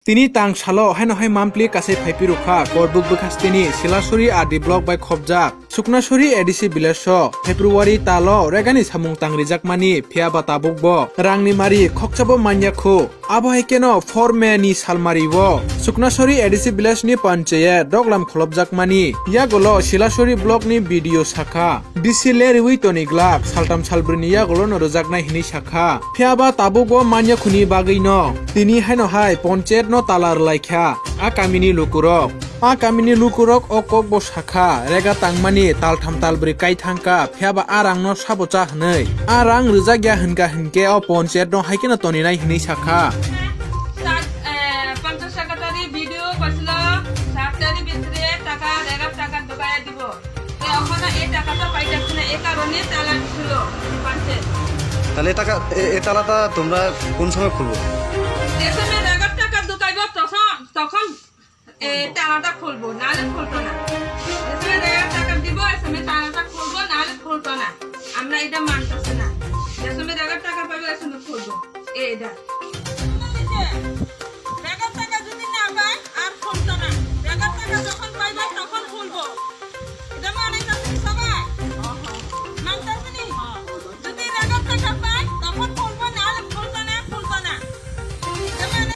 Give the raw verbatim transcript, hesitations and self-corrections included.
Tini tang salo haino hai mampli kasai phaipirukha Korbuk bwkhasteni Silasuri R D block bai khopjak Suknasuri A D C village o February talo regani samung tangrijakmani, phiyaba tabukbo rangni mari khokchabo manya khu. Abo hai kheno four May ni salmari o Suknasuri A D C village ni panchayat doglam kholopjakmani yagulo Silasuri block ni B D O sakha, D C le riwi toni glak, saltam salbrwi ni yagulo no rwjaknai hinwi sakha. Phiyaba tabukbo manya khuni bagwi no tini haino hai panchayat no tala rwlaikha a kamini lukurok. A kamini lukurok o kokbo sakha, rega tangmani taltham talbrwi kai thangkha, phiyaba a rangno sabo cha hwnwi. A rang rwjakya hwnka hwnkhe o panchayat no hai kheno toninai hwnwi sakha. সাত, এ, পঞ্চাশ টাকা তারি ভিডিও করছিল, সাত তারিখ ভিতরে টাকা, এগারো টাকা ঢুকাইয়া দিব। এ, ওখানে এই টাকাটা পাইতেছে না, এই কারণে তালা দিছিল পাঁচে। তাহলে এই টাকা, এ, এই তালাটা তোমরা কোন সময় খুলবো? যে সময় এগারো টাকা ঢুকাইব, তখন, তখন এ, তালাটা খুলবো, নাহলে খুলতো না। যে সময় এগারো টাকা দিব, ওই সময় তালাটা খুলবো, নাহলে খুলতো না। আমরা এটা মানতেছি না। যে সময় এগারো টাকা পাইবো, ওই সময় খুলবো। এ, এটা।